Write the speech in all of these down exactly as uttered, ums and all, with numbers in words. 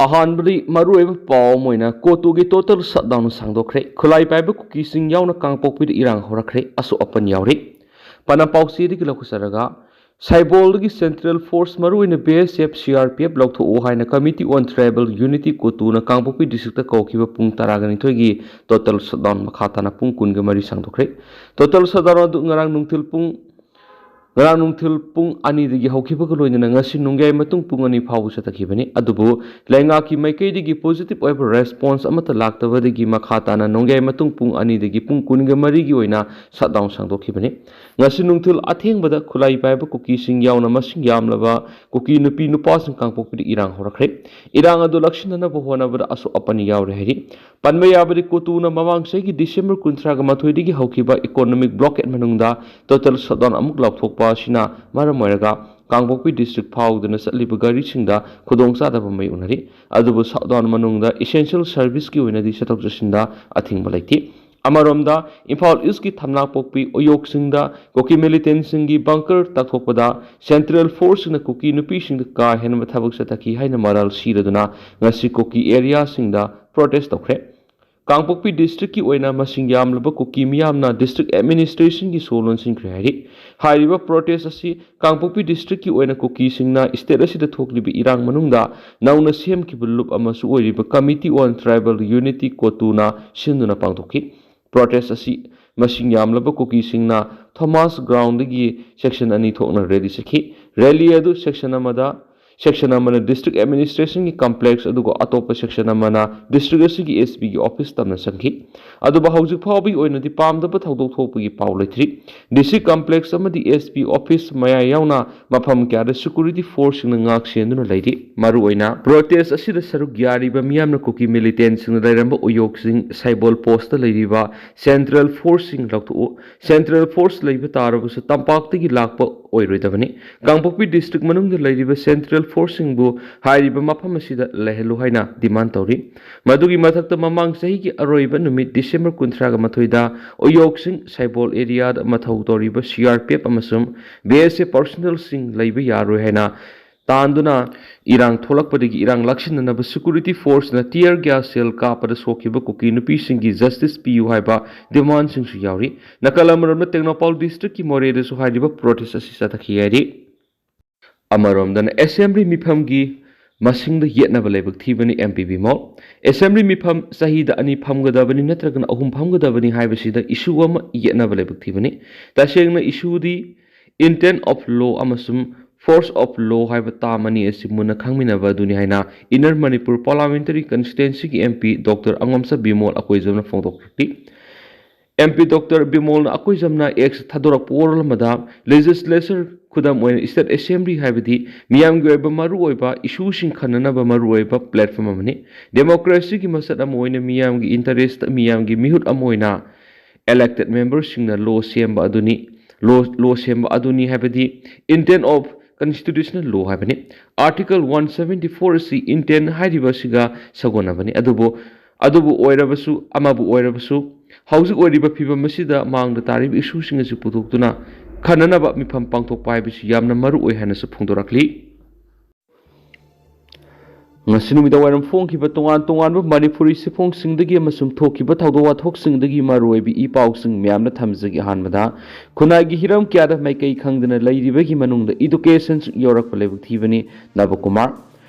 ꯑꯍꯥꯟꯕꯗꯤ ꯃꯔꯨꯑꯣꯏꯕ ꯄꯥꯎ ꯑꯃ ꯑꯣꯏꯅ ꯀꯣꯇꯨꯒꯤ total shutdown ꯁꯥꯡꯗꯣꯛꯈ꯭ꯔꯦ꯫ ꯈꯨꯠꯂꯥꯏ ꯄꯥꯏꯕ ꯀꯨꯀꯤꯁꯤꯡ ꯌꯥꯎꯅ ꯀꯥꯡꯄꯣꯛꯄꯤꯗ ꯏꯔꯥꯡ ꯍꯧꯔꯛꯈ꯭ꯔꯦ, ꯑꯁꯣꯛ ꯑꯄꯟ ꯌꯥꯎꯔꯤ꯫ ꯄꯅꯝ ꯄꯥꯎꯆꯦꯗꯒꯤ ꯂꯧꯈꯠꯆꯔꯒ, ꯁꯥꯏꯕꯣꯜꯗꯒꯤ central force, ꯃꯔꯨꯑꯣꯏꯅ B S F, C R P F ꯂꯧꯊꯣꯛꯎ ꯍꯥꯏꯅ Committee on Tribal Unity ꯀꯣꯇꯨꯅ Kangpokpi district ꯀꯧꯈꯤꯕ ꯄꯨꯡ ꯇꯔꯥꯒ ꯅꯤꯊꯣꯏꯒꯤ total shutdown ꯃꯈꯥ ꯇꯥꯅ ꯄꯨꯡ ꯀꯨꯟꯒ ꯃꯔꯤ ꯁꯥꯡꯗꯣꯛꯈ꯭ꯔꯦ꯫ Total shutdown ꯑꯗꯨ ꯉꯔꯥꯡ ꯅꯨꯡꯊꯤꯜ ꯄꯨꯡ ꯉꯔꯥꯡ ꯅꯨꯡꯊꯤꯜ ꯄꯨꯡ ꯑꯅꯤꯗꯒꯤ ꯍꯧꯈꯤꯕꯒ ꯂꯣꯏꯅꯅ ꯉꯁꯤ ꯅꯣꯡꯌꯥꯏ ꯃꯇꯨꯡ ꯄꯨꯡ ꯑꯅꯤ ꯐꯥꯎꯕ ꯆꯠꯊꯈꯤꯕꯅꯤ꯫ ꯑꯗꯨꯕꯨ ꯂꯩꯉꯥꯛꯀꯤ ꯃꯥꯏꯀꯩꯗꯒꯤ positive ꯑꯣꯏꯕ response ꯑꯃꯠꯇ ꯂꯥꯛꯇꯕꯗꯒꯤ ꯃꯈꯥ ꯇꯥꯅ ꯅꯣꯡꯌꯥꯏ ꯃꯇꯨꯡ ꯄꯨꯡ ꯑꯅꯤꯗꯒꯤ ꯄꯨꯡ ꯀꯨꯟꯒ ꯃꯔꯤꯒꯤ ꯑꯣꯏꯅ shutdown ꯁꯥꯡꯗꯣꯛꯈꯤꯕꯅꯤ꯫ ꯉꯁꯤ ꯅꯨꯡꯊꯤꯜ ꯑꯊꯦꯡꯕꯗ ꯈꯨꯠꯂꯥꯏ ꯄꯥꯏꯕ ꯀꯨꯀꯤꯁꯤꯡ ꯌꯥꯎꯅ ꯃꯁꯤꯡ ꯌꯥꯝꯂꯕ ꯀꯨꯀꯤ ꯅꯨꯄꯤ ꯅꯨꯄꯥꯁꯤꯡ ꯀꯥꯡꯄꯣꯛꯄꯤꯗ ꯏꯔꯥꯡ ꯍꯧꯔꯛꯈ꯭ꯔꯦ꯫ ꯏꯔꯥꯡ ꯑꯗꯨ ꯂꯥꯛꯁꯤꯟꯅꯅꯕ ꯍꯣꯠꯅꯕꯗ ꯑꯁꯣꯛ ꯑꯄꯟ ꯌꯥꯎꯔꯦ ꯍꯥꯏꯔꯤ꯫ ꯄꯟꯕ ꯌꯥꯕꯗꯤ, ꯀꯣꯇꯨꯅ ꯃꯃꯥꯡ ꯆꯍꯤꯒꯤ December ꯀꯨꯟꯊ꯭ꯔꯥꯒ ꯃꯥꯊꯣꯏꯗꯒꯤ ꯍꯧꯈꯤꯕ economic blockade ꯃꯅꯨꯡꯗ total shutdown ꯑꯃꯨꯛ ꯂꯥꯎꯊꯣꯛꯄ ꯑꯁꯤꯅ ꯃꯔꯝ ꯑꯣꯏꯔꯒ ꯀꯥꯡꯄꯣꯛꯄꯤ district ꯐꯥꯎꯗꯨꯅ ꯆꯠꯂꯤꯕ ꯒꯥꯔꯤꯁꯤꯡꯗ ꯈꯨꯗꯣꯡꯆꯥꯗꯕ ꯃꯥꯌꯣꯛꯅꯔꯤ꯫ ꯑꯗꯨꯕꯨ shutdown ꯃꯅꯨꯡꯗ essential serviceꯀꯤ ꯑꯣꯏꯅꯗꯤ ꯆꯠꯊꯣꯛ ꯆꯠꯁꯤꯟꯗ ꯑꯊꯤꯡꯕ ꯂꯩꯇꯦ꯫ ꯑꯃꯔꯣꯝꯗ, ꯏꯝꯐꯥꯜ Eastꯀꯤ ꯊꯝꯅꯥꯄꯣꯛꯄꯤ ꯎꯌꯣꯛꯁꯤꯡꯗ ꯀꯨꯀꯤ militantꯁꯤꯡꯒꯤ bunker ꯇꯥꯛꯊꯣꯛꯄꯗ central forceꯁꯤꯡꯅ ꯀꯨꯀꯤ ꯅꯨꯄꯤꯁꯤꯡꯗ ꯀꯥ ꯍꯦꯟꯕ ꯊꯕꯛ ꯆꯠꯊꯈꯤ ꯍꯥꯏꯅ ꯃꯔꯥꯜ ꯁꯤꯔꯗꯨꯅ ꯉꯁꯤ ꯀꯨꯀꯤ areaꯁꯤꯡꯗ protest ꯇꯧꯈ꯭ꯔꯦ꯫ ꯀꯥꯡꯄꯣꯛꯄꯤ districtꯀꯤ ꯑꯣꯏꯅ ꯃꯁꯤꯡ ꯌꯥꯝꯂꯕ ꯀꯨꯀꯤ ꯃꯤꯌꯥꯝꯅ district administrationꯒꯤ ꯁꯣ ꯂꯣꯟꯁꯤꯟꯈ꯭ꯔꯦ ꯍꯥꯏꯔꯤ꯫ ꯍꯥꯏꯔꯤꯕ protest ꯑꯁꯤ ꯀꯥꯡꯄꯣꯛꯄꯤ districtꯀꯤ ꯑꯣꯏꯅ ꯀꯨꯀꯤꯁꯤꯡꯅ state ꯑꯁꯤꯗ ꯊꯣꯛꯂꯤꯕ ꯏꯔꯥꯡ ꯃꯅꯨꯡꯗ ꯅꯧꯅ ꯁꯦꯝꯈꯤꯕ ꯂꯨꯞ ꯑꯃꯁꯨ ꯑꯣꯏꯔꯤꯕ Committee on Tribal Unity ꯀꯣꯇꯨꯅ ꯁꯤꯟꯗꯨꯅ ꯄꯥꯡꯊꯣꯛꯈꯤ꯫ Protest ꯑꯁꯤ ꯃꯁꯤꯡ ꯌꯥꯝꯂꯕ ꯀꯨꯀꯤꯁꯤꯡꯅ Thomas Groundꯗꯒꯤ section ꯑꯅꯤ ꯊꯣꯛꯅ rally ꯆꯠꯈꯤ꯫ Rally ꯑꯗꯨ section ꯑꯃꯗ section ꯑꯃꯅ district administrationꯒꯤ complex, ꯑꯗꯨꯒ ꯑꯇꯣꯞꯄ section ꯑꯃꯅ district ꯑꯁꯤꯒꯤ S Pꯒꯤ office ꯇꯝꯅ ꯆꯪꯈꯤ꯫ ꯑꯗꯨꯕꯨ ꯍꯧꯖꯤꯛ ꯐꯥꯎꯕꯒꯤ ꯑꯣꯏꯅꯗꯤ ꯄꯥꯝꯗꯕ ꯊꯧꯗꯣꯛ ꯊꯣꯛꯄꯒꯤ ꯄꯥꯎ ꯂꯩꯇ꯭ꯔꯤ꯫ District complex ꯑꯃꯗꯤ S P office ꯃꯌꯥ ꯌꯥꯎꯅ ꯃꯐꯝ ꯀꯌꯥꯗ security forceꯁꯤꯡꯅ ꯉꯥꯛ ꯁꯦꯟꯗꯨꯅ ꯂꯩꯔꯤ꯫ ꯃꯔꯨꯑꯣꯏꯅ protest ꯑꯁꯤꯗ ꯁꯔꯨꯛ ꯌꯥꯔꯤꯕ ꯃꯤꯌꯥꯝꯅ ꯀꯨꯀꯤ militantꯁꯤꯡꯅ ꯂꯩꯔꯝꯕ ꯎꯌꯣꯛꯁꯤꯡ, ꯁꯥꯏꯕꯣꯜ postꯇ ꯂꯩꯔꯤꯕ central forceꯁꯤꯡ ꯂꯧꯊꯣꯛꯎ, central force ꯂꯩꯕ ꯇꯥꯔꯕꯁꯨ ꯇꯝꯄꯥꯛꯇꯒꯤ ꯂꯥꯛꯄ ꯑꯣꯏꯔꯣꯏꯗꯕꯅꯤ꯫ ꯀꯥꯡꯄꯣꯛꯄꯤ district ꯃꯅꯨꯡꯗ ꯂꯩꯔꯤꯕ central forceꯁꯤꯡꯕꯨ ꯍꯥꯏꯔꯤꯕ ꯃꯐꯝ ꯑꯁꯤꯗ ꯂꯩꯍꯜꯂꯨ ꯍꯥꯏꯅ demand ꯇꯧꯔꯤ꯫ ꯃꯗꯨꯒꯤ ꯃꯊꯛꯇ, ꯃꯃꯥꯡ ꯆꯍꯤꯒꯤ ꯑꯔꯣꯏꯕ ꯅꯨꯃꯤꯠ December ꯀꯨꯟꯊ꯭ꯔꯥꯒ ꯃꯥꯊꯣꯏꯗ ꯎꯌꯣꯛꯁꯤꯡ ꯁꯥꯏꯕꯣꯜ areaꯗ ꯃꯊꯧ ꯇꯧꯔꯤꯕ C R P F ꯑꯃꯁꯨꯡ B S F personnelꯁꯤꯡ ꯂꯩꯕ ꯌꯥꯔꯣꯏ ꯍꯥꯏꯅ ꯇꯥꯟꯗꯨꯅ ꯏꯔꯥꯡ ꯊꯣꯛꯂꯛꯄꯗꯒꯤ ꯏꯔꯥꯡ ꯂꯥꯛꯁꯤꯟꯅꯅꯕ security forceꯅ tear gas shell ꯀꯥꯞꯄꯗ ꯁꯣꯛꯈꯤꯕ ꯀꯨꯀꯤ ꯅꯨꯄꯤꯁꯤꯡꯒꯤ justice ꯄꯤꯌꯨ ꯍꯥꯏꯕ demandꯁꯤꯡꯁꯨ ꯌꯥꯎꯔꯤ꯫ ꯅꯥꯀꯜ ꯑꯃꯔꯣꯝꯗ ꯇꯦꯡꯅꯧꯄꯜ districtꯀꯤ ꯃꯣꯔꯦꯗꯁꯨ ꯍꯥꯏꯔꯤꯕ protest ꯑꯁꯤ ꯆꯠꯊꯈꯤ ꯍꯥꯏꯔꯤ꯫ ꯑꯃꯔꯣꯝꯗꯅ assembly ꯃꯤꯐꯝꯒꯤ ꯃꯁꯤꯡꯗ ꯌꯦꯠꯅꯕ ꯂꯥꯏꯕꯛ ꯊꯤꯕꯅꯤ ꯑꯦꯝ ꯄꯤ ꯕꯤꯃꯣꯜ꯫ Assembly ꯃꯤꯐꯝ ꯆꯍꯤꯗ ꯑꯅꯤ ꯐꯝꯒꯗꯕꯅꯤ ꯅꯠꯇ꯭ꯔꯒꯅ ꯑꯍꯨꯝ ꯐꯝꯒꯗꯕꯅꯤ ꯍꯥꯏꯕꯁꯤꯗ issue ꯑꯃ ꯌꯦꯠꯅꯕ ꯂꯥꯏꯕꯛ ꯊꯤꯕꯅꯤ꯫ ꯇꯁꯦꯡꯅ issueꯗꯤ intent of law ꯑꯃꯁꯨꯡ force of law ꯍꯥꯏꯕ term ꯑꯅꯤ ꯑꯁꯤ ꯃꯨꯟꯅ ꯈꯪꯃꯤꯟꯅꯕ ꯑꯗꯨꯅꯤ ꯍꯥꯏꯅ Inner Manipur Parliamentary Constituencyꯒꯤ M P Doctor ꯑꯉꯣꯝꯆꯥ Bimol ꯑꯀꯣꯏꯖꯝꯅ ꯐꯣꯡꯗꯣꯛꯈꯤ꯫ M P Doctor ꯕꯤꯃꯣꯜꯅ ꯑꯀꯣꯏꯖꯝꯅ X ꯊꯥꯗꯣꯔꯛꯄ ꯋꯥꯔꯣꯜ ꯑꯃꯗ, legislature, ꯈꯨꯗꯝ ꯑꯣꯏꯅ state assembly ꯍꯥꯏꯕꯗꯤ ꯃꯤꯌꯥꯝꯒꯤ ꯑꯣꯏꯕ ꯃꯔꯨꯑꯣꯏꯕ issueꯁꯤꯡ ꯈꯟꯅꯅꯕ ꯃꯔꯨꯑꯣꯏꯕ platform ꯑꯃꯅꯤ꯫ Democracyꯒꯤ ꯃꯁꯛ ꯑꯃ ꯑꯣꯏꯅ ꯃꯤꯌꯥꯝꯒꯤ interest, ꯃꯤꯌꯥꯝꯒꯤ ꯃꯤꯍꯨꯠ ꯑꯃ ꯑꯣꯏꯅ elected memberꯁꯤꯡꯅ law ꯁꯦꯝꯕ ꯑꯗꯨꯅꯤ꯫ Law, law ꯁꯦꯝꯕ ꯑꯗꯨꯅꯤ ꯍꯥꯏꯕꯗꯤ intent of constitutional law ꯍꯥꯏꯕꯅꯤ꯫ Article one seventy four ꯑꯁꯤ intent ꯍꯥꯏꯔꯤꯕ ꯑꯁꯤꯒ ꯁꯥꯒꯣꯟꯅꯕꯅꯤ꯫ ꯑꯗꯨꯕꯨ, ꯑꯗꯨꯕꯨ ꯑꯣꯏꯔꯕꯁꯨ, ꯑꯃꯕꯨ ꯑꯣꯏꯔꯕꯁꯨ, ꯍꯧꯖꯤꯛ ꯑꯣꯏꯔꯤꯕ ꯐꯤꯕꯝ ꯑꯁꯤꯗ ꯃꯥꯡꯗ ꯇꯥꯔꯤꯕ issueꯁꯤꯡ ꯑꯁꯤ ꯄꯨꯊꯣꯛꯇꯨꯅ ꯈꯟꯅꯅꯕ ꯃꯤꯐꯝ ꯄꯥꯡꯊꯣꯛꯄ ꯍꯥꯏꯕꯁꯤ ꯌꯥꯝꯅ ꯃꯔꯨ ꯑꯣꯏ ꯍꯥꯏꯅꯁꯨ ꯐꯣꯡꯗꯣꯔꯛꯂꯤ꯫ ꯉꯁꯤ ꯅꯨꯃꯤꯗꯥꯡ ꯋꯥꯏꯔꯝ ꯐꯣꯡꯈꯤꯕ ꯇꯣꯉꯥꯟ ꯇꯣꯉꯥꯟꯕ ꯃꯅꯤꯄꯨꯔꯤ ꯆꯦꯐꯣꯡꯁꯤꯡꯗꯒꯤ ꯑꯃꯁꯨꯡ ꯊꯣꯛꯈꯤꯕ ꯊꯧꯗꯣꯛ ꯋꯥꯊꯣꯛꯁꯤꯡꯗꯒꯤ ꯃꯔꯨꯑꯣꯏꯕ ꯏ ꯄꯥꯎꯁꯤꯡ ꯃꯌꯥꯝꯅ ꯊꯝꯖꯒꯦ꯫ ꯑꯍꯥꯟꯕꯗ, ꯈꯨꯟꯅꯥꯏꯒꯤ ꯍꯤꯔꯝ ꯀꯌꯥꯗ ꯃꯥꯏꯀꯩ ꯈꯪꯗꯅ ꯂꯩꯔꯤꯕꯒꯤ ꯃꯅꯨꯡꯗ educationꯁꯨ ꯌꯧꯔꯛꯄ ꯂꯥꯏꯕꯛ ꯊꯤꯕꯅꯤ꯫ ꯅꯕꯀꯨꯃꯥꯔ꯫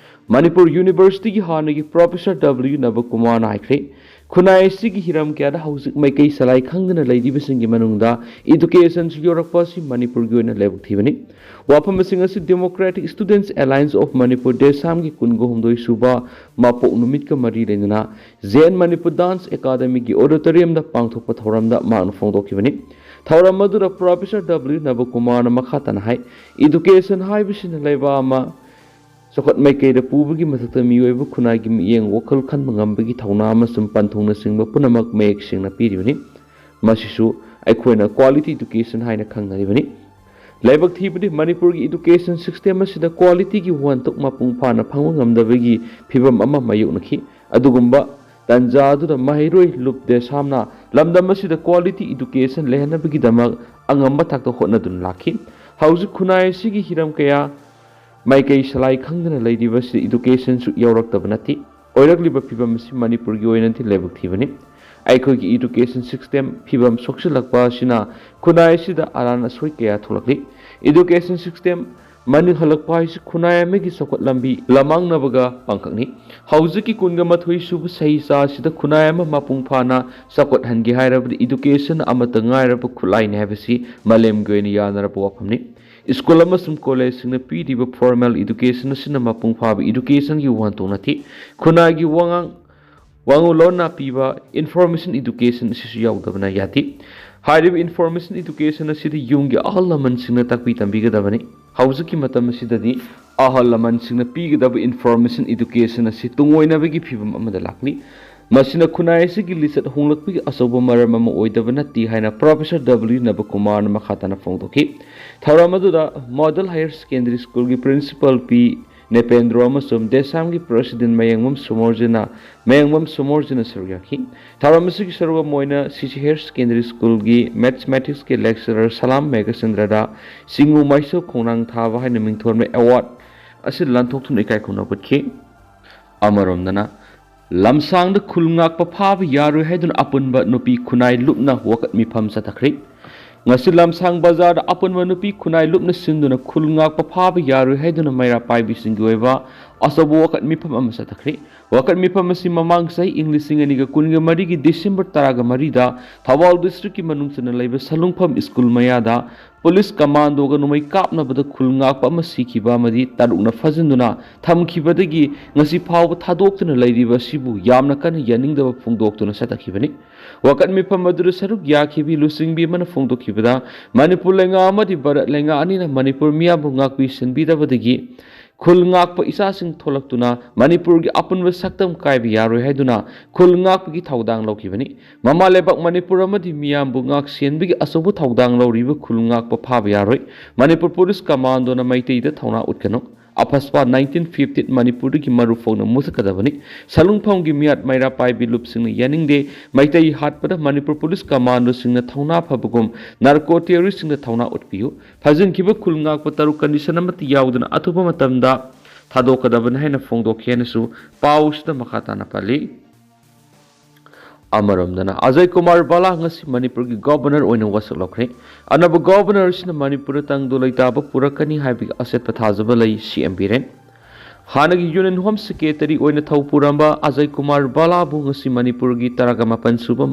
ꯃꯅꯤꯄꯨꯔ Universityꯒꯤ ꯍꯥꯟꯅꯒꯤ Professor W ꯅꯕꯀꯨꯃꯥꯔꯅ ꯍꯥꯏꯈ꯭ꯔꯦ, ꯈꯨꯟꯅꯥꯏ ꯑꯁꯤꯒꯤ ꯍꯤꯔꯝ ꯀꯌꯥꯗ ꯍꯧꯖꯤꯛ ꯃꯥꯏꯀꯩ ꯆꯂꯥꯏ ꯈꯪꯗꯅ ꯂꯩꯔꯤꯕꯁꯤꯡꯒꯤ ꯃꯅꯨꯡꯗ educationꯁꯨ ꯌꯧꯔꯛꯄ ꯑꯁꯤ ꯃꯅꯤꯄꯨꯔꯒꯤ ꯑꯣꯏꯅ ꯂꯥꯏꯕꯛ ꯊꯤꯕꯅꯤ꯫ ꯋꯥꯐꯝꯁꯤꯡ ꯑꯁꯤ Democratic Students Alliance of Manipur, ꯗꯦꯁꯥꯝꯒꯤ ꯀꯨꯟꯒ ꯍꯨꯝꯗꯣꯏ ꯁꯨꯕ ꯃꯄꯣꯛ ꯅꯨꯃꯤꯠꯀ ꯃꯔꯤ ꯂꯩꯅꯅ Zen Manipur Dance Academyꯒꯤ auditoriumꯗ ꯄꯥꯡꯊꯣꯛꯄ ꯊꯧꯔꯝꯗ ꯃꯍꯥꯛꯅ ꯐꯣꯡꯗꯣꯛꯈꯤꯕꯅꯤ꯫ ꯊꯧꯔꯝ ꯑꯗꯨꯗ Professor W ꯅꯕꯀꯨꯃꯥꯔꯅ ꯃꯈꯥ ꯇꯥꯅ ꯍꯥꯏ, education ꯍꯥꯏꯕꯁꯤꯅ ꯂꯩꯕꯥꯛ ꯑꯃ ꯆꯥꯎꯈꯠ ꯃꯥꯏꯀꯩꯗ ꯄꯨꯕꯒꯤ ꯃꯊꯛꯇ ꯃꯤꯑꯣꯏꯕ ꯈꯨꯟꯅꯥꯏꯒꯤ ꯃꯤꯠꯌꯦꯡ, ꯋꯥꯈꯜ ꯈꯟꯕ ꯉꯝꯕꯒꯤ ꯊꯧꯅꯥ ꯑꯃꯁꯨꯡ ꯄꯟꯊꯨꯡꯅꯆꯤꯡꯕ ꯄꯨꯝꯅꯃꯛ ꯃꯌꯦꯛ ꯁꯦꯡꯅ ꯄꯤꯔꯤꯕꯅꯤ꯫ ꯃꯁꯤꯁꯨ ꯑꯩꯈꯣꯏꯅ quality education ꯍꯥꯏꯅ ꯈꯪꯅꯔꯤꯕꯅꯤ꯫ ꯂꯥꯏꯕꯛ ꯊꯤꯕꯗꯤ ꯃꯅꯤꯄꯨꯔꯒꯤ education system ꯑꯁꯤꯗ qualityꯒꯤ ꯋꯥꯍꯟꯊꯣꯛ ꯃꯄꯨꯡ ꯐꯥꯅ ꯐꯪꯕ ꯉꯝꯗꯕꯒꯤ ꯐꯤꯚꯝ ꯑꯃ ꯃꯥꯌꯣꯛꯅꯈꯤ꯫ ꯑꯗꯨꯒꯨꯝꯕ ꯇꯥꯟꯖꯥ ꯑꯗꯨꯗ ꯃꯍꯩꯔꯣꯏ ꯂꯨꯞ ꯗꯦꯁꯥꯝꯅ ꯂꯝꯗꯝ ꯑꯁꯤꯗ quality education ꯂꯩꯍꯟꯅꯕꯒꯤꯗꯃꯛ ꯑꯉꯝꯕ ꯊꯥꯛꯇ ꯍꯣꯠꯅꯗꯨꯅ ꯂꯥꯛꯈꯤ꯫ ꯍꯧꯖꯤꯛ ꯈꯨꯟꯅꯥꯏ ꯑꯁꯤꯒꯤ ꯍꯤꯔꯝ ꯀꯌꯥ ꯃꯥꯏꯀꯩ ꯁꯂꯥꯏ ꯈꯪꯗꯅ ꯂꯩꯔꯤꯕ ꯑꯁꯤꯗ education ꯁꯨ ꯌꯥꯎꯔꯛꯇꯕ ꯅꯠꯇꯦ꯫ ꯑꯣꯏꯔꯛꯂꯤꯕ ꯐꯤꯕꯝ ꯑꯁꯤ ꯃꯅꯤꯄꯨꯔꯒꯤ ꯑꯣꯏꯅꯗꯤ ꯂꯥꯏꯕꯛ ꯊꯤꯕꯅꯤ꯫ ꯑꯩꯈꯣꯏꯒꯤ education system ꯐꯤꯕꯝ ꯁꯣꯛꯆꯤꯜꯂꯛꯄ ꯑꯁꯤꯅ ꯈꯨꯟꯅꯥꯏ ꯑꯁꯤꯗ ꯑꯔꯥꯟ ꯑꯁꯣꯏ ꯀꯌꯥ ꯊꯣꯛꯂꯛꯂꯤ꯫ Education system ꯃꯅꯤꯡ ꯍꯜꯂꯛꯄ ꯍꯥꯏꯁꯤ ꯈꯨꯟꯅꯥꯏ ꯑꯃꯒꯤ ꯆꯥꯎꯈꯠ ꯂꯝꯕꯤ ꯂꯃꯥꯡꯅꯕꯒ ꯄꯥꯡꯈꯛꯅꯤ꯫ ꯍꯧꯖꯤꯛꯀꯤ ꯀꯨꯟꯒ ꯃꯥꯊꯣꯏ ꯁꯨꯕ ꯆꯍꯤꯆꯥ ꯑꯁꯤꯗ ꯈꯨꯟꯅꯥꯏ ꯑꯃ ꯃꯄꯨꯡ ꯐꯥꯅ ꯆꯥꯎꯈꯠꯍꯟꯒꯦ ꯍꯥꯏꯔꯕꯗꯤ education ꯑꯃꯠꯇ ꯉꯥꯏꯔꯕ ꯈꯨꯠꯂꯥꯏꯅꯤ ꯍꯥꯏꯕꯁꯤ ꯃꯥꯂꯦꯝꯒꯤ ꯑꯣꯏꯅ ꯌꯥꯅꯔꯕ ꯋꯥꯐꯝꯅꯤ꯫ ꯁ꯭ꯀꯨꯜ ꯑꯃꯁꯨꯡ ꯀꯣꯂꯦꯖꯁꯤꯡꯅ ꯄꯤꯔꯤꯕ formal education ꯑꯁꯤꯅ ꯃꯄꯨꯡ ꯐꯥꯕ education ꯒꯤ ꯋꯥꯍꯟꯊꯣꯛ ꯅꯠꯇꯦ꯫ ꯈꯨꯟꯅꯥꯏꯒꯤ ꯋꯥꯉꯥꯡ ꯋꯥꯉꯨ ꯂꯣꯟꯅ ꯄꯤꯕ information education ꯑꯁꯤꯁꯨ ꯌꯥꯎꯗꯕꯅ ꯌꯥꯗꯦ꯫ ꯍꯥꯏꯔꯤꯕ information education ꯑꯁꯤꯗꯤ ꯌꯨꯝꯒꯤ ꯑꯍꯜ ꯂꯃꯟꯁꯤꯡꯅ ꯇꯥꯛꯄꯤ ꯇꯝꯕꯤꯒꯗꯕꯅꯤ꯫ ꯍꯧꯖꯤꯛꯀꯤ ꯃꯇꯝ ꯑꯁꯤꯗꯗꯤ ꯑꯍꯜ ꯂꯃꯟꯁꯤꯡꯅ ꯄꯤꯒꯗꯕ information education ꯑꯁꯤ ꯇꯨꯡꯑꯣꯏꯅꯕꯒꯤ ꯐꯤꯕꯝ ꯑꯃꯗ ꯂꯥꯛꯂꯤ꯫ ꯃꯁꯤꯅ ꯈꯨꯟꯅꯥꯏ ꯑꯁꯤꯒꯤ ꯂꯤꯆꯠ ꯍꯣꯡꯂꯛꯄꯒꯤ ꯑꯆꯧꯕ ꯃꯔꯝ ꯑꯃ ꯑꯣꯏꯗꯕ ꯅꯠꯇꯦ ꯍꯥꯏꯅ Professor W ꯅꯕꯀꯨꯃꯥꯔꯅ ꯃꯈꯥ ꯇꯥꯅ ꯐꯣꯡꯗꯣꯛꯈꯤ꯫ ꯊꯧꯔꯝ ꯑꯗꯨꯗ Model Higher Secondary School ꯒꯤ principal ꯄꯤ ꯅꯦꯄꯦꯟꯗ꯭ꯔꯣ ꯑꯃꯁꯨꯡ ꯗꯦꯁꯥꯝꯒꯤ president ꯃꯌꯥꯡꯕꯝ ꯁꯣꯃꯣꯔꯖꯤꯅ, ꯃꯌꯥꯡꯕꯝ ꯁꯣꯃꯣꯔꯖꯤꯅ ꯁꯔꯨꯛ ꯌꯥꯈꯤ꯫ ꯊꯧꯔꯝ ꯑꯁꯤꯒꯤ ꯁꯔꯨꯛ ꯑꯃ ꯑꯣꯏꯅ ꯁꯤꯁꯤ Higher Secondary School ꯒꯤ Mathematics ꯀꯤ lecturer ꯁꯂꯥꯝ ꯃꯦꯘꯆꯟꯗ꯭ꯔꯗ ꯆꯤꯡꯉꯨ ꯃꯩꯁꯨ ꯈꯣꯡꯅꯥꯡ ꯊꯥꯕ ꯍꯥꯏꯅ ꯃꯤꯡꯊꯣꯟꯕ award ꯑꯁꯤ ꯂꯥꯟꯊꯣꯛꯇꯨꯅ ꯏꯀꯥꯏ ꯈꯨꯝꯅꯕ ꯎꯠꯈꯤ꯫ ꯑꯃꯔꯣꯝꯗꯅ, ꯂꯝꯁꯥꯡꯗ ꯈꯨꯜ ꯉꯥꯛꯄ ꯐꯥꯕ ꯌꯥꯔꯣꯏ ꯍꯥꯏꯗꯨꯅ ꯑꯄꯨꯟꯕ ꯅꯨꯄꯤ ꯈꯨꯟꯅꯥꯏ ꯂꯨꯞꯅ ꯋꯥꯀꯠ ꯃꯤꯐꯝ ꯆꯠꯊꯈ꯭ꯔꯦ꯫ ꯉꯁꯤ ꯂꯝꯁꯥꯡ ꯕꯖꯥꯔꯗ ꯑꯄꯨꯟꯕ ꯅꯨꯄꯤ ꯈꯨꯟꯅꯥꯏ ꯂꯨꯞꯅ ꯁꯤꯟꯗꯨꯅ ꯈꯨꯜ ꯉꯥꯛꯄ ꯐꯥꯕ ꯌꯥꯔꯣꯏ ꯍꯥꯏꯗꯨꯅ ꯃꯩꯔꯥ ꯄꯥꯏꯕꯤꯁꯤꯡꯒꯤ ꯑꯣꯏꯕ ꯑꯆꯧꯕ ꯋꯥꯀꯠ ꯃꯤꯐꯝ ꯑꯃ ꯆꯠꯊꯈ꯭ꯔꯦ꯫ ꯋꯥꯀꯠ ꯃꯤꯐꯝ ꯑꯁꯤ ꯃꯃꯥꯡ ꯆꯍꯤ ꯏꯪ ꯂꯤꯁꯤꯡ ꯑꯅꯤꯒ ꯀꯨꯟꯒ ꯃꯔꯤꯒꯤ December ꯇꯔꯥꯒ ꯃꯔꯤꯗ ꯊꯧꯕꯥꯜ district ꯀꯤ ꯃꯅꯨꯡ ꯆꯟꯅ ꯂꯩꯕ ꯁꯂꯨꯡꯐꯝ ꯁ꯭ꯀꯨꯜ ꯃꯌꯥꯗ ꯄꯨꯂꯤꯁ ꯀꯃꯥꯟꯗꯣꯒ ꯅꯣꯡꯃꯩ ꯀꯥꯞꯅꯕꯗ ꯈꯨꯜ ꯉꯥꯛꯄ ꯑꯃ ꯁꯤꯈꯤꯕ ꯑꯃꯗꯤ ꯇꯔꯨꯛꯅ ꯐꯥꯖꯤꯟꯗꯨꯅ ꯊꯝꯈꯤꯕꯗꯒꯤ ꯉꯁꯤ ꯐꯥꯎꯕ ꯊꯥꯗꯣꯛꯇꯨꯅ ꯂꯩꯔꯤꯕ ꯑꯁꯤꯕꯨ ꯌꯥꯝꯅ ꯀꯟꯅ ꯌꯥꯅꯤꯡꯗꯕ ꯐꯣꯡꯗꯣꯛꯇꯨꯅ ꯆꯠꯊꯈꯤꯕꯅꯤ꯫ ꯋꯥꯀꯠ ꯃꯤꯐꯝ ꯑꯗꯨꯗ ꯁꯔꯨꯛ ꯌꯥꯈꯤꯕꯤ ꯂꯨꯆꯤꯡꯕꯤ ꯑꯃꯅ ꯐꯣꯡꯗꯣꯛꯈꯤꯕꯗ, ꯃꯅꯤꯄꯨꯔ ꯂꯩꯉꯥꯛ ꯑꯃꯗꯤ ꯚꯥꯔꯠ ꯂꯩꯉꯥꯛ ꯑꯅꯤꯅ ꯃꯅꯤꯄꯨꯔ ꯃꯤꯌꯥꯝꯕꯨ ꯉꯥꯛꯄꯤ ꯁꯦꯟꯕꯤꯗꯕꯗꯒꯤ ꯈꯨꯜ ꯉꯥꯛꯄ ꯏꯆꯥꯁꯤꯡ ꯊꯣꯛꯂꯛꯇꯨꯅ ꯃꯅꯤꯄꯨꯔꯒꯤ ꯑꯄꯨꯟꯕ ꯁꯛꯇꯝ ꯀꯥꯏꯕ ꯌꯥꯔꯣꯏ ꯍꯥꯏꯗꯨꯅ ꯈꯨꯜ ꯉꯥꯛꯄꯒꯤ ꯊꯧꯗꯥꯡ ꯂꯧꯈꯤꯕꯅꯤ꯫ ꯃꯃꯥ ꯂꯩꯕꯥꯛ ꯃꯅꯤꯄꯨꯔ ꯑꯃꯗꯤ ꯃꯤꯌꯥꯝꯕꯨ ꯉꯥꯛ ꯁꯦꯟꯕꯒꯤ ꯑꯆꯧꯕ ꯊꯧꯗꯥꯡ ꯂꯧꯔꯤꯕ ꯈꯨꯜ ꯉꯥꯛꯄ ꯐꯥꯕ ꯌꯥꯔꯣꯏ꯫ ꯃꯅꯤꯄꯨꯔ ꯄꯨꯂꯤꯁ ꯀꯃꯥꯟꯗꯣꯅ ꯃꯩꯇꯩꯗ ꯊꯧꯅꯥ ꯎꯠꯀꯅꯨ꯫ ꯑꯐꯁꯄꯥ ꯅꯥꯏꯟꯇꯤꯟ ꯐꯤꯐꯇꯤꯟ ꯃꯅꯤꯄꯨꯔꯗꯒꯤ ꯃꯔꯨ ꯐꯥꯎꯅ ꯃꯨꯊꯠꯀꯗꯕꯅꯤ꯫ ꯁꯂꯨꯡꯐꯝꯒꯤ ꯃꯤꯌꯥꯠ ꯃꯩꯔꯥ ꯄꯥꯏꯕꯤ ꯂꯨꯞꯁꯤꯡꯅ ꯌꯥꯅꯤꯡꯗꯦ꯫ ꯃꯩꯇꯩ ꯍꯥꯠꯄꯗ ꯃꯅꯤꯄꯨꯔ ꯄꯨꯂꯤꯁ ꯀꯃꯥꯟꯗꯣꯁꯤꯡꯅ ꯊꯧꯅꯥ ꯐꯕꯒꯨꯝ ꯅꯥꯔꯀꯣ ꯇꯦꯔꯣꯔꯤꯁꯁꯤꯡꯗ ꯊꯧꯅꯥ ꯎꯠꯄꯤꯌꯨ꯫ ꯐꯥꯖꯤꯟꯈꯤꯕ ꯈꯨꯜ ꯉꯥꯛꯄ ꯇꯔꯨꯛ ꯀꯟꯗꯤꯁꯟ ꯑꯃꯠꯇ ꯌꯥꯎꯗꯅ ꯑꯊꯨꯕ ꯃꯇꯝꯗ ꯊꯥꯗꯣꯛꯀꯗꯕꯅꯤ ꯍꯥꯏꯅ ꯐꯣꯡꯗꯣꯛꯈꯤ ꯍꯥꯏꯅꯁꯨ ꯄꯥꯎꯁꯤꯗ ꯃꯈꯥ ꯇꯥꯅ ꯄꯜꯂꯤ꯫ ꯑꯃꯔꯣꯝꯗꯅ ꯑꯖꯌ ꯀꯨꯃꯥꯔ ꯕꯂꯥ ꯉꯁꯤ ꯃꯅꯤꯄꯨꯔꯒꯤ ꯒꯣꯚꯔꯅꯔ ꯑꯣꯏꯅ ꯋꯥꯁꯛ ꯂꯧꯈ꯭ꯔꯦ꯫ ꯑꯅꯧꯕ ꯒꯣꯚꯔꯅꯔ ꯑꯁꯤꯅ ꯃꯅꯤꯄꯨꯔꯗ ꯇꯪꯗꯨ ꯂꯩꯇꯥꯕ ꯄꯨꯔꯛꯀꯅꯤ ꯍꯥꯏꯕꯒꯤ ꯑꯆꯦꯠꯄ ꯊꯥꯖꯕ ꯂꯩ ꯁꯤ ꯑꯦꯝ ꯕꯤꯔꯦꯟ꯫ ꯍꯥꯟꯅꯒꯤ ꯌꯨꯅꯤꯌꯟ ꯍꯣꯝ ꯁꯦꯀ꯭ꯔꯦꯇꯔꯤ ꯑꯣꯏꯅ ꯊꯧ ꯄꯨꯔꯝꯕ ꯑꯖꯌ ꯀꯨꯃꯥꯔ ꯕꯂꯥꯕꯨ ꯉꯁꯤ ꯃꯅꯤꯄꯨꯔꯒꯤ ꯇꯔꯥꯒ ꯃꯥꯄꯟ ꯁꯨꯕ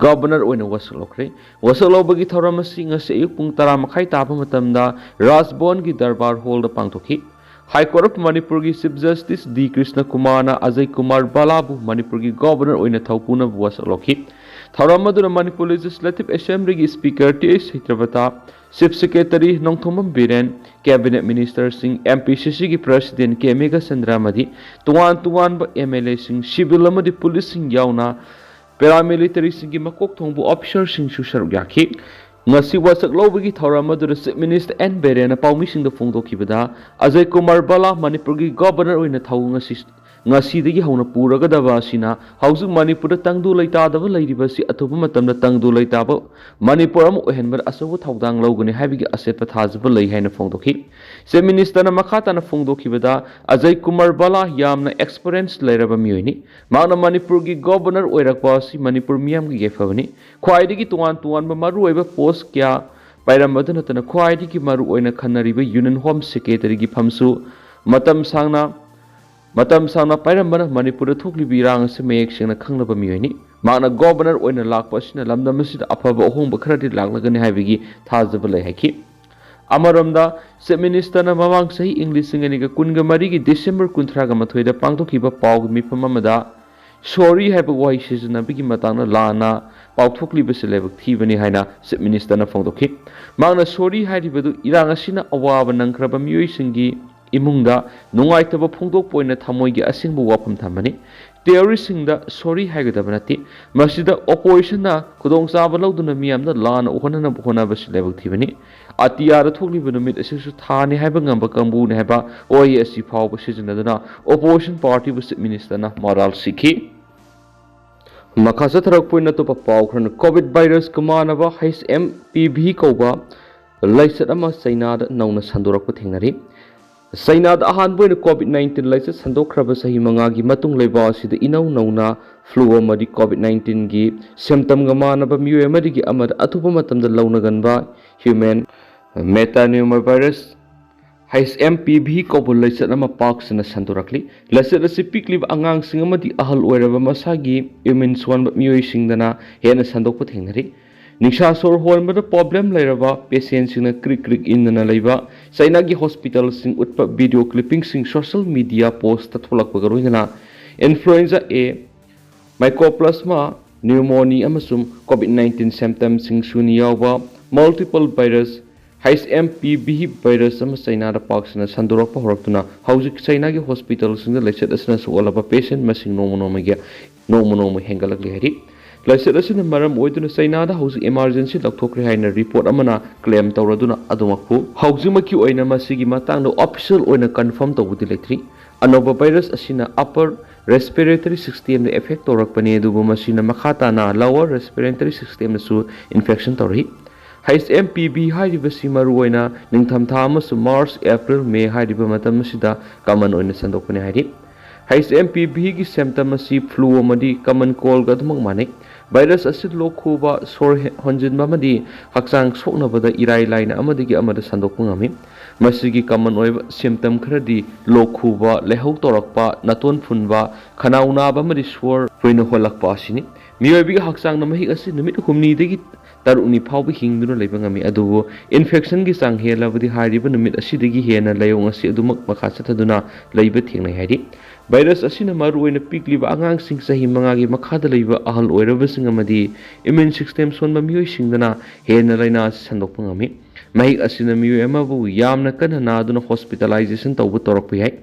ꯒꯣꯚꯔꯅꯔ ꯑꯣꯏꯅ ꯋꯥꯁꯛ ꯂꯧꯈ꯭ꯔꯦ꯫ ꯋꯥꯁꯛ ꯂꯧꯕꯒꯤ ꯊꯧꯔꯝ ꯑꯁꯤ ꯉꯁꯤ ꯑꯌꯨꯛ ꯄꯨꯡ ꯇꯔꯥ ꯃꯈꯥꯏ ꯇꯥꯕ ꯃꯇꯝꯗ ꯔꯥꯖꯚꯋꯟꯒꯤ ꯗꯔꯕꯥꯔ ꯍꯣꯜꯗ ꯄꯥꯡꯊꯣꯛꯈꯤ꯫ High Court of ꯃꯅꯤꯄꯨꯔꯒꯤ ꯆꯤꯐ ꯖꯁꯇꯤꯁ ꯗꯤ ꯀ꯭ꯔꯤꯁꯅ ꯀꯨꯃꯥꯔꯅ ꯑꯖꯌ ꯀꯨꯃꯥꯔ ꯕꯂꯥꯕꯨ ꯃꯅꯤꯄꯨꯔꯒꯤ ꯒꯣꯚꯔꯅꯔ ꯑꯣꯏꯅ ꯊꯧꯄꯨꯅꯕ ꯋꯥꯁꯛ ꯂꯧꯈꯤ꯫ ꯊꯧꯔꯝ ꯑꯗꯨꯗ ꯃꯅꯤꯄꯨꯔ ꯂꯦꯖꯤꯁꯂꯦꯇꯤꯚ ꯑꯦꯁꯦꯝꯕ꯭ꯂꯤꯒꯤ speaker T H Satyabrata, chief secretary Nongthombam Biren, cabinet ꯃꯤꯅꯤꯁꯇꯔꯁꯤꯡ, ꯑꯦꯝ ꯄꯤ ꯁꯤ ꯁꯤꯒꯤ ꯄ꯭ꯔꯁꯤꯗꯦꯟ ꯀꯦ ꯃꯦꯘꯆꯟꯗ꯭ꯔ ꯑꯃꯗꯤ ꯇꯣꯉꯥꯟ ꯇꯣꯉꯥꯟꯕ ꯑꯦꯝ ꯑꯦꯜ ꯑꯦꯁꯤꯡ, ꯁꯤꯚꯤꯜ ꯑꯃꯗꯤ ꯄꯨꯂꯤꯁꯁꯤꯡ ꯌꯥꯎꯅ ꯄꯦꯔꯥꯃꯤꯂꯤꯇꯔꯤꯁꯤꯡꯒꯤ ꯃꯀꯣꯛ ꯊꯣꯡꯕ ꯑꯣꯐꯤꯁꯔꯁꯤꯡꯁꯨ ꯁꯔꯨꯛ ꯌꯥꯈꯤ꯫ ꯉꯁꯤ ꯋꯥꯁꯛ ꯂꯧꯕꯒꯤ ꯊꯧꯔꯝ ꯑꯗꯨꯗ ꯆꯤꯐ ꯃꯤꯅꯤꯁꯇꯔ ꯑꯦꯟ ꯕꯤꯔꯦꯟꯅ ꯄꯥꯎꯃꯤꯁꯤꯡꯗ ꯐꯣꯡꯗꯣꯛꯈꯤꯕꯗ, ꯑꯖꯌ ꯀꯨꯃꯥꯔ ꯕꯂꯥ ꯃꯅꯤꯄꯨꯔꯒꯤ ꯒꯣꯚꯔꯅꯔ ꯑꯣꯏꯅ ꯊꯧ ꯉꯁꯤ, ꯉꯁꯤꯗꯒꯤ ꯍꯧꯅ ꯄꯨꯔꯒꯗꯕ ꯑꯁꯤꯅ ꯍꯧꯖꯤꯛ ꯃꯅꯤꯄꯨꯔꯗ ꯇꯪꯗꯨ ꯂꯩꯇꯥꯗꯕ ꯂꯩꯔꯤꯕ ꯑꯁꯤ ꯑꯊꯨꯕ ꯃꯇꯝꯗ ꯇꯪꯗꯨ ꯂꯩꯇꯥꯕ ꯃꯅꯤꯄꯨꯔ ꯑꯃ ꯑꯣꯏꯍꯟꯕꯗ ꯑꯆꯧꯕ ꯊꯧꯗꯥꯡ ꯂꯧꯒꯅꯤ ꯍꯥꯏꯕꯒꯤ ꯑꯆꯦꯠꯄ ꯊꯥꯖꯕ ꯂꯩ ꯍꯥꯏꯅ ꯐꯣꯡꯗꯣꯛꯈꯤ꯫ ꯆꯤꯐ ꯃꯤꯅꯤꯁꯇꯔꯅ ꯃꯈꯥ ꯇꯥꯅ ꯐꯣꯡꯗꯣꯛꯈꯤꯕꯗ, ꯑꯖꯌ ꯀꯨꯃꯥꯔ ꯕꯂꯥ ꯌꯥꯝꯅ ꯑꯦꯛꯁꯄꯤꯔꯤꯌꯦꯟꯁ ꯂꯩꯔꯕ ꯃꯤꯑꯣꯏꯅꯤ꯫ ꯃꯍꯥꯛꯅ ꯃꯅꯤꯄꯨꯔꯒꯤ ꯒꯣꯚꯔꯅꯔ ꯑꯣꯏꯔꯛꯄ ꯑꯁꯤ ꯃꯅꯤꯄꯨꯔ ꯃꯤꯌꯥꯝꯒꯤ ꯌꯥꯏꯐꯕꯅꯤ꯫ ꯈ꯭ꯋꯥꯏꯗꯒꯤ ꯇꯣꯉꯥꯟ ꯇꯣꯉꯥꯟꯕ ꯃꯔꯨꯑꯣꯏꯕ ꯄꯣꯁ ꯀꯌꯥ ꯄꯥꯏꯔꯝꯕꯗ ꯅꯠꯇꯅ ꯈ꯭ꯋꯥꯏꯗꯒꯤ ꯃꯔꯨꯑꯣꯏꯅ ꯈꯟꯅꯔꯤꯕ ꯌꯨꯅꯤꯌꯟ ꯍꯣꯝ ꯁꯦꯀ꯭ꯔꯦꯇꯔꯤꯒꯤ ꯐꯝꯁꯨ ꯃꯇꯝ ꯁꯥꯡꯅ, ꯃꯇꯝ ꯁꯥꯡꯅ ꯄꯥꯏꯔꯝꯕꯅ ꯃꯅꯤꯄꯨꯔꯗ ꯊꯣꯛꯂꯤꯕ ꯏꯔꯥꯡ ꯑꯁꯤ ꯃꯌꯦꯛ ꯁꯦꯡꯅ ꯈꯪꯂꯕ ꯃꯤꯑꯣꯏꯅꯤ꯫ ꯃꯍꯥꯛꯅ ꯒꯣꯚꯔꯅꯔ ꯑꯣꯏꯅ ꯂꯥꯛꯄ ꯑꯁꯤꯅ ꯂꯝꯗꯝ ꯑꯁꯤꯗ ꯑꯐꯕ ꯑꯍꯣꯡꯕ ꯈꯔꯗꯤ ꯂꯥꯛꯂꯒꯅꯤ ꯍꯥꯏꯕꯒꯤ ꯊꯥꯖꯕ ꯂꯩ ꯍꯥꯏꯈꯤ꯫ ꯑꯃꯔꯣꯝꯗ, ꯆꯤꯐ ꯃꯤꯅꯤꯁꯇꯔꯅ ꯃꯃꯥꯡ ꯆꯍꯤ ꯏꯪ ꯂꯤꯁꯤꯡ ꯑꯅꯤꯒ ꯀꯨꯟꯒ ꯃꯔꯤꯒꯤ ꯗꯤꯁꯦꯝꯕꯔ ꯀꯨꯟꯊ꯭ꯔꯥꯒ ꯃꯥꯊꯣꯏꯗ ꯄꯥꯡꯊꯣꯛꯈꯤꯕ ꯄꯥꯎꯒꯤ ꯃꯤꯐꯝ ꯑꯃꯗ ꯁꯣꯔꯤ ꯍꯥꯏꯕ ꯋꯥꯍꯩ ꯁꯤꯖꯤꯟꯅꯕꯒꯤ ꯃꯇꯥꯡꯗ ꯂꯥꯟꯅ ꯄꯥꯎꯊꯣꯛꯂꯤꯕꯁꯤ ꯂꯥꯏꯕꯛ ꯊꯤꯕꯅꯤ ꯍꯥꯏꯅ ꯆꯤꯐ ꯃꯤꯅꯤꯁꯇꯔꯅ ꯐꯣꯡꯗꯣꯛꯈꯤ꯫ ꯃꯍꯥꯛꯅ ꯁꯣꯔꯤ ꯍꯥꯏꯔꯤꯕꯗꯨ ꯏꯔꯥꯡ ꯑꯁꯤꯅ ꯑꯋꯥꯕ ꯅꯪꯈ꯭ꯔꯕ ꯃꯤꯑꯣꯏꯁꯤꯡꯒꯤ ꯏꯃꯨꯡꯗ ꯅꯨꯡꯉꯥꯏꯇꯕ ꯐꯣꯡꯗꯣꯛꯄ ꯑꯣꯏꯅ ꯊꯃꯣꯏꯒꯤ ꯑꯁꯦꯡꯕ ꯋꯥꯐꯝ ꯊꯝꯕꯅꯤ꯫ ꯇꯦꯔꯣꯔꯤꯁꯁꯤꯡꯗ ꯁꯣꯔꯤ ꯍꯥꯏꯒꯗꯕ ꯅꯠꯇꯦ꯫ ꯃꯁꯤꯗ ꯑꯣꯄꯣꯖꯤꯁꯟꯅ ꯈꯨꯗꯣꯡꯆꯥꯕ ꯂꯧꯗꯨꯅ ꯃꯤꯌꯥꯝꯗ ꯂꯥꯟꯅ ꯎꯍꯟꯅꯅꯕ ꯍꯣꯠꯅꯕꯁꯤ ꯂꯥꯏꯕꯛ ꯊꯤꯕꯅꯤ꯫ ꯑꯇꯤꯌꯥꯗ ꯊꯣꯛꯂꯤꯕ ꯅꯨꯃꯤꯠ ꯑꯁꯤꯁꯨ ꯊꯥꯅꯤ ꯍꯥꯏꯕ ꯉꯝꯕ ꯀꯥꯡꯕꯨꯅꯤ ꯍꯥꯏꯕ ꯋꯥꯍꯩ ꯑꯁꯤ ꯐꯥꯎꯕ ꯁꯤꯖꯤꯟꯅꯗꯨꯅ ꯑꯣꯄꯣꯖꯤꯁꯟ ꯄꯥꯔꯇꯤꯕꯨ ꯆꯤꯐ ꯃꯤꯅꯤꯁꯇꯔꯅ ꯃꯔꯥꯜ ꯁꯤꯈꯤ꯫ ꯃꯈꯥ ꯆꯠꯊꯔꯛꯄ ꯑꯣꯏꯅ ꯑꯇꯣꯞꯄ ꯄꯥꯎ ꯈꯔꯅ, ꯀꯣꯚꯤꯗ ꯚꯥꯏꯔꯁꯀ ꯃꯥꯟꯅꯕ ꯍꯩꯆ ꯑꯦꯝ ꯄꯤ ꯚꯤ ꯀꯧꯕ ꯂꯥꯏꯆꯠ ꯑꯃ ꯆꯩꯅꯥꯗ ꯅꯧꯅ ꯁꯟꯗꯣꯔꯛꯄ ꯊꯦꯡꯅꯔꯤ꯫ ꯆꯩꯅꯥꯗ ꯑꯍꯥꯟꯕ ꯑꯣꯏꯅ ꯀꯣꯚꯤꯗ ꯅꯥꯏꯟꯇꯤꯟ ꯂꯥꯏꯆꯠ ꯁꯟꯗꯣꯛꯈ꯭ꯔꯕ ꯆꯍꯤ ꯃꯉꯥꯒꯤ ꯃꯇꯨꯡ ꯂꯩꯕꯥꯛ ꯑꯁꯤꯗ ꯏꯅꯧ ꯅꯧꯅ ꯐ꯭ꯂꯨ ꯑꯃꯗꯤ ꯀꯣꯚꯤꯗ ꯅꯥꯏꯟꯇꯤꯟꯒꯤ ꯁꯤꯝꯇꯝꯒ ꯃꯥꯟꯅꯕ ꯃꯤꯑꯣꯏ ꯑꯃꯗꯒꯤ ꯑꯃꯗ ꯑꯊꯨꯕ ꯃꯇꯝꯗ ꯂꯧꯅꯒꯟꯕ human metapneumovirus H M P V ꯀꯧꯕ ꯂꯥꯏꯆꯠ ꯑꯃ ꯄꯥꯛ ꯁꯟꯅ ꯁꯟꯗꯣꯔꯛꯂꯤ꯫ ꯂꯥꯏꯆꯠ ꯑꯁꯤ ꯄꯤꯛꯂꯤꯕ ꯑꯉꯥꯡꯁꯤꯡ ꯑꯃꯗꯤ ꯑꯍꯜ ꯑꯣꯏꯔꯕ ꯃꯁꯥꯒꯤ ꯏꯃ꯭ꯌꯨꯟ ꯁꯣꯟꯕ ꯃꯤꯑꯣꯏꯁꯤꯡꯗꯅ ꯍꯦꯟꯅ ꯁꯟꯗꯣꯛꯄ ꯊꯦꯡꯅꯔꯤ꯫ ꯅꯤꯡꯁꯥ ꯁꯣꯔ ꯍꯣꯟꯕꯗ ꯄ꯭ꯔꯣꯕ꯭ꯂꯦꯝ ꯂꯩꯔꯕ ꯄꯦꯁꯦꯟꯁꯤꯡꯅ ꯀ꯭ꯔꯤꯛ ꯀ꯭ꯔꯤꯛ ꯏꯟꯗꯨꯅ ꯂꯩꯕ, ꯆꯩꯅꯥꯒꯤ ꯍꯣꯁꯄꯤꯇꯥꯜꯁꯤꯡ ꯎꯠꯄ ꯚꯤꯗꯤꯑꯣ ꯀ꯭ꯂꯤꯞꯄꯤꯡꯁꯤꯡ ꯁꯣꯁꯤꯌꯦꯜ ꯃꯤꯗꯤꯌꯥ ꯄꯣꯁꯇ ꯊꯣꯛꯂꯛꯄꯒ ꯂꯣꯏꯅꯅ ꯏꯟꯐ꯭ꯂꯨꯑꯦꯟꯖꯥ ꯑꯦ, ꯃꯥꯏꯀꯣꯄ꯭ꯂꯥꯁꯃꯥ ꯅ꯭ꯌꯨꯃꯣꯅꯤ ꯑꯃꯁꯨꯡ ꯀꯣꯚꯤꯗ ꯅꯥꯏꯟꯇꯤꯟ ꯁꯤꯝꯇꯝꯁꯤꯡ ꯁꯨꯅ ꯌꯥꯎꯕ multiple virus H M P V virus ꯑꯃ ꯆꯩꯅꯥꯗ ꯄꯥꯛ ꯁꯟꯅ ꯁꯟꯗꯣꯔꯛꯄ ꯍꯧꯔꯛꯇꯨꯅ ꯍꯧꯖꯤꯛ ꯆꯩꯅꯥꯒꯤ ꯍꯣꯁꯄꯤꯇꯥꯜꯁꯤꯡꯗ ꯂꯥꯏꯆꯠ ꯑꯁꯤꯅ ꯁꯣꯛꯍꯜꯂꯕ ꯄꯦꯁꯦꯟ ꯃꯁꯤꯡ ꯅꯣꯡꯃ ꯅꯣꯡꯃꯒꯤ ꯅꯣꯡꯃ ꯅꯣꯡꯃ ꯍꯦꯟꯒꯠꯂꯛꯂꯤ ꯍꯥꯏꯔꯤ꯫ ꯂꯥꯏꯆꯠ ꯑꯁꯤꯅ ꯃꯔꯝ ꯑꯣꯏꯗꯨꯅ ꯆꯩꯅꯥꯗ ꯍꯧꯖꯤꯛ ꯏꯃꯥꯔꯖꯦꯟꯁꯤ ꯂꯧꯊꯣꯛꯈ꯭ꯔꯦ ꯍꯥꯏꯅ ꯔꯤꯄꯣꯔꯠ ꯑꯃꯅ ꯀ꯭ꯂꯦꯝ ꯇꯧꯔꯗꯨꯅ ꯑꯗꯨꯃꯛꯄꯨ ꯍꯧꯖꯤꯛꯃꯛꯀꯤ ꯑꯣꯏꯅ ꯃꯁꯤꯒꯤ ꯃꯇꯥꯡꯗ ꯑꯣꯐꯤꯁꯤꯌꯦꯜ ꯑꯣꯏꯅ ꯀꯟꯐꯥꯔꯝ ꯇꯧꯕꯗꯤ ꯂꯩꯇ꯭ꯔꯤ꯫ ꯑꯅꯧꯕ ꯚꯥꯏꯔꯁ ꯑꯁꯤꯅ ꯑꯄꯔ ꯔꯦꯁꯄꯤꯔꯦꯇꯔꯤ ꯁꯤꯁꯇꯦꯝꯗ ꯑꯦꯐꯦꯛ ꯇꯧꯔꯛꯄꯅꯤ, ꯑꯗꯨꯕꯨ ꯃꯁꯤꯅ ꯃꯈꯥ ꯇꯥꯅ ꯂꯋꯔ ꯔꯦꯁꯄꯤꯔꯦꯇꯔꯤ ꯁꯤꯁꯇꯦꯝꯗꯁꯨ ꯏꯟꯐꯦꯛꯁꯟ ꯇꯧꯔꯛꯏ꯫ ꯍꯩꯆ ꯑꯦꯝ ꯄꯤ ꯚꯤ ꯍꯥꯏꯔꯤꯕꯁꯤ ꯃꯔꯨꯑꯣꯏꯅ ꯅꯤꯡꯊꯝꯊꯥ ꯑꯃꯁꯨꯡ ꯃꯥꯔꯆ, ꯑꯦꯄ꯭ꯔꯤꯜ, ꯃꯦ ꯍꯥꯏꯔꯤꯕ ꯃꯇꯝ ꯑꯁꯤꯗ ꯀꯃꯟ ꯑꯣꯏꯅ ꯁꯟꯗꯣꯛꯄꯅꯤ ꯍꯥꯏꯔꯤ꯫ ꯍꯩꯆ ꯑꯦꯝ ꯄꯤ ꯚꯤꯒꯤ ꯁꯤꯝꯇꯝ ꯑꯁꯤ ꯐ꯭ꯂꯨ ꯑꯃꯗꯤ ꯀꯃꯟ ꯀꯣꯜꯒ ꯑꯗꯨꯃꯛ ꯃꯥꯟꯅꯩ꯫ ꯚꯥꯏꯔꯁ ꯑꯁꯤ ꯂꯣꯛ ꯈꯨꯕ, ꯁꯣꯔ ꯍꯦ-, ꯍꯣꯟꯖꯤꯟꯕ ꯑꯃꯗꯤ ꯍꯛꯆꯥꯡ ꯁꯣꯛꯅꯕꯗ ꯏꯔꯥꯏ ꯂꯥꯏꯅ ꯑꯃꯗꯒꯤ ꯑꯃꯗ ꯁꯟꯗꯣꯛꯄ ꯉꯝꯃꯤ꯫ ꯃꯁꯤꯒꯤ ꯀꯃꯟ ꯑꯣꯏꯕ ꯁꯤꯝꯇꯝ ꯈꯔꯗꯤ ꯂꯣꯛ ꯈꯨꯕ, ꯂꯥꯏꯍꯧ ꯇꯧꯔꯛꯄ, ꯅꯥꯇꯣꯟ ꯐꯨꯟꯕ, ꯈꯅꯥꯎ ꯅꯥꯕ ꯑꯃꯗꯤ ꯁꯣꯔ ꯀꯨꯏꯅ ꯍꯣꯜꯂꯛꯄ ꯑꯁꯤꯅꯤ꯫ ꯃꯤꯑꯣꯏꯕꯒꯤ ꯍꯛꯆꯥꯡꯅ ꯃꯍꯤꯛ ꯑꯁꯤ ꯅꯨꯃꯤꯠ ꯍꯨꯝꯅꯤꯗꯒꯤ ꯇꯔꯨꯛꯅꯤ ꯐꯥꯎꯕ ꯍꯤꯡꯗꯨꯅ ꯂꯩꯕ ꯉꯝꯃꯤ, ꯑꯗꯨꯕꯨ ꯏꯟꯐꯦꯛꯁꯟꯒꯤ ꯆꯥꯡ ꯍꯦꯜꯂꯕꯗꯤ ꯍꯥꯏꯔꯤꯕ ꯅꯨꯃꯤꯠ ꯑꯁꯤꯗꯒꯤ ꯍꯦꯟꯅ ꯂꯥꯏꯑꯣꯡ ꯑꯁꯤ ꯑꯗꯨꯃꯛ ꯃꯈꯥ ꯆꯠꯊꯗꯨꯅ ꯂꯩꯕ ꯊꯦꯡꯅꯩ ꯍꯥꯏꯔꯤ꯫ ꯚꯥꯏꯔꯁ ꯑꯁꯤꯅ ꯃꯔꯨꯑꯣꯏꯅ ꯄꯤꯛꯂꯤꯕ ꯑꯉꯥꯡꯁꯤꯡ ꯆꯍꯤ ꯃꯉꯥꯒꯤ ꯃꯈꯥꯗ ꯂꯩꯕ ꯑꯍꯜ ꯑꯣꯏꯔꯕꯁꯤꯡ ꯑꯃꯗꯤ ꯏꯃ꯭ꯌꯨꯟ ꯁꯤꯁꯇꯦꯝ ꯁꯣꯟꯕ ꯃꯤꯑꯣꯏꯁꯤꯡꯗꯅ ꯍꯦꯟꯅ ꯂꯥꯏꯅꯥ ꯑꯁꯤ ꯁꯟꯗꯣꯛꯄ ꯉꯝꯃꯤ꯫ ꯃꯍꯤꯛ ꯑꯁꯤꯅ ꯃꯤꯑꯣꯏ ꯑꯃꯕꯨ ꯌꯥꯝꯅ ꯀꯟꯅ ꯅꯥꯗꯨꯅ hospitalization ꯇꯧꯕ ꯇꯧꯔꯛꯄ ꯌꯥꯏ꯫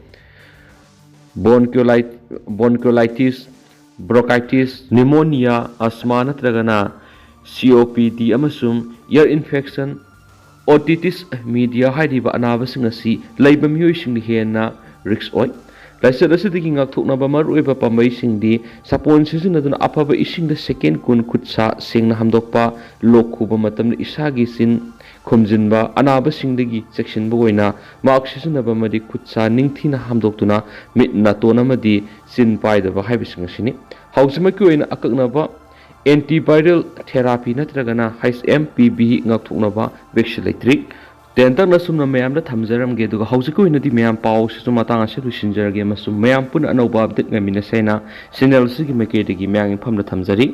Bronchiolitis, bronchitis, bronchitis, pneumonia, asthma ꯅꯠꯇ꯭ꯔꯒꯅ C O P D ꯑꯃꯁꯨꯡ ear infection, otitis media ꯍꯥꯏꯔꯤꯕ ꯑꯅꯥꯕꯁꯤꯡ ꯑꯁꯤ ꯂꯩꯕ ꯃꯤꯑꯣꯏꯁꯤꯡꯅ ꯍꯦꯟꯅ risk ꯑꯣꯏ꯫ ꯂꯥꯏꯆꯠ ꯑꯁꯤꯗꯒꯤ ꯉꯥꯛꯊꯣꯛꯅꯕ ꯃꯔꯨꯑꯣꯏꯕ ꯄꯥꯝꯕꯩꯁꯤꯡꯗꯤ ꯁꯥꯄꯣꯟ ꯁꯤꯖꯤꯟꯅꯗꯨꯅ ꯑꯐꯕ ꯏꯁꯤꯡꯗ second ꯀꯨꯟ ꯈꯨꯠ ꯁꯥ ꯁꯦꯡꯅ ꯍꯥꯝꯗꯣꯛꯄ, ꯂꯣꯛ ꯈꯨꯕ ꯃꯇꯝꯗ ꯏꯁꯥꯒꯤ ꯆꯤꯟ ꯈꯨꯝꯖꯤꯟꯕ, ꯑꯅꯥꯕꯁꯤꯡꯗꯒꯤ ꯆꯦꯛꯁꯤꯟꯕ ꯑꯣꯏꯅ mask ꯁꯤꯖꯤꯟꯅꯕ ꯑꯃꯗꯤ ꯈꯨꯠ ꯁꯥ ꯅꯤꯡꯊꯤꯅ ꯍꯥꯝꯗꯣꯛꯇꯨꯅ ꯃꯤꯠ ꯅꯥꯇꯣꯟ ꯑꯃꯗꯤ ꯆꯤꯟ ꯄꯥꯏꯗꯕ ꯍꯥꯏꯕꯁꯤꯡ ꯑꯁꯤꯅꯤ꯫ ꯍꯧꯖꯤꯛꯃꯛꯀꯤ ꯑꯣꯏꯅ ꯑꯀꯛꯅꯕ antiviral therapy ꯅꯠꯇ꯭ꯔꯒꯅ H M P V ꯉꯥꯛꯊꯣꯛꯅꯕ vaccine ꯂꯩꯇ꯭ꯔꯤ꯫ ꯇꯦꯟꯇꯛꯅ ꯁꯨꯝꯅ ꯃꯌꯥꯝꯗ ꯊꯝꯖꯔꯝꯒꯦ, ꯑꯗꯨꯒ ꯍꯧꯖꯤꯛꯀꯤ ꯑꯣꯏꯅꯗꯤ ꯃꯌꯥꯝ ꯄꯥꯎ ꯑꯁꯤꯁꯨ ꯃꯇꯥꯡ ꯑꯁꯤꯗ ꯂꯣꯏꯁꯤꯟꯖꯔꯒꯦ ꯑꯃꯁꯨꯡ ꯃꯌꯥꯝ ꯄꯨꯟꯅ ꯑꯅꯧꯕ update ꯉꯥꯏꯃꯤꯟꯅꯁꯦ ꯍꯥꯏꯅ channel ꯑꯁꯤꯒꯤ ꯃꯥꯏꯀꯩꯗꯒꯤ ꯃꯌꯥꯝꯒꯤ ꯃꯐꯝꯗ ꯊꯝꯖꯔꯤ꯫